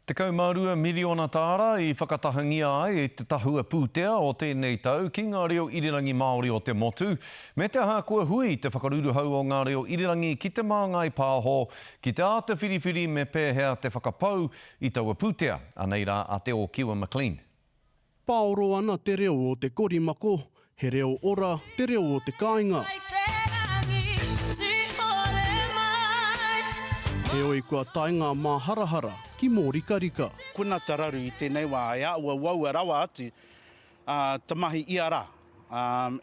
12 miriona tāra i whakatahangia ai e te tahua pūtea o tēnei tau ki ngā reo irirangi Māori o te motu, me te aha kua hui te whakaruruhau o ngā reo irirangi ki Te Māngai Pāho ki te āta whiriwhiri me pēhea te whakapau i taua pūtea. Anei rā a Te Ōkiwa McLean. Paoro ana te reo o te korimako, he reo ora te reo o te kāinga. Heoi kua tae ngā māharahara ki Mōrikarika. Kona ta raru i tenei wa e auauaua rawa atu ta mahi ia ra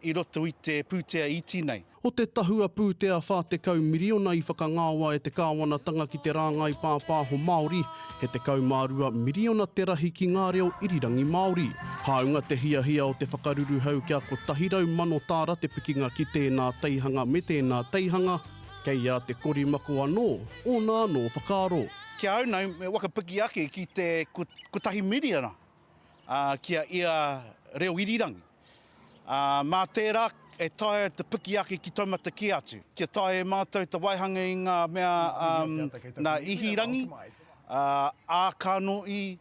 i roto i te pūtea iti nei. O te tahua pūtea 40 miriona i whakangaoa e te kāwanatanga ki te rāngai pāpāho Māori, he 12 miriona te rahi ki ngā reo irirangi Māori. Hāunga te hiahia o te whakaruruhau kia 100,000 tāra te pikinga ki tēnā teihanga me tēnā teihanga, kei a Te Korimako anō ōna anō whakaaro. Ki a au nei, me whakapiki ake ki te kotahi miriona ki a ia reo irirangi. Ā, mā tērā e taea te piki ake ki taumata kē atu. Kia taea e mātou te waihanga i ngā mea nā ihirangi, ā-kanohi,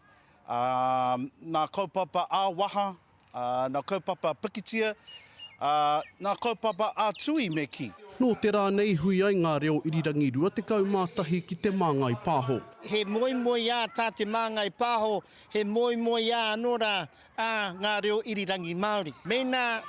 nā kaupapa ā-waha, nā kaupapa pikitia, nā kaupapa ā-tui me kī. Nō te rā nei hui ai ngā reo irirangi 21 ki Te Māngai Pāho. He moemoeā tā Te Māngai Pāho, he moemoeā anō rā ā ngā reo irirangi Māori. Mēnā,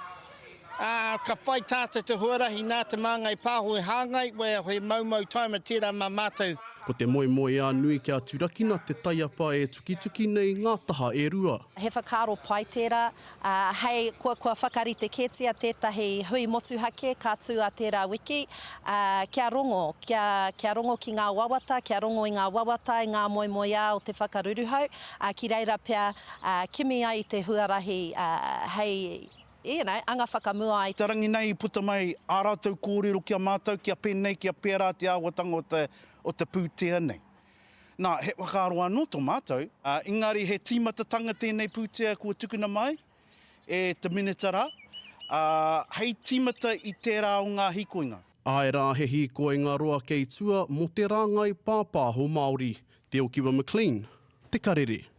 ā, ka whai tātou te huarahi nā Te Māngai Pāho e hāngai, well, he moumou taima tērā mā mātou. Ko te moemoeā nui kia turakina te taiapa e tukituki nei ngā taha e rua. He whakaaro pai tērā, ā, hei, kua, kua whakarite kētia tētahi hui motuhake ka tū ā tērā wiki, ā, kia rongo, kia, kia rongo ki ngā wawata, kia rongo i ngā wawata, i ngā moemoeā o te whakaruruhau, ā, ki reira pea, ā, kimi ai i te huarahi, ā, hei, you know, anga whakamua ai. Te rangi nei i puta mai ā rātou kōrero ki a mātou kia pēnei, kia pērā te āhuatanga o te, o te pūtea nei. Nā, he whakaaro anō tō mātou, ā, engari he tīmatatanga tēnei pūtea kua tukuna mai e te Minita rā, ā, hei tīmata i tērā o ngā hīkoinga. Āe rā, he hīkoinga roa kei tua mō te rāngai pāpāho Māori. Te Okiwa McLean, Te Karere.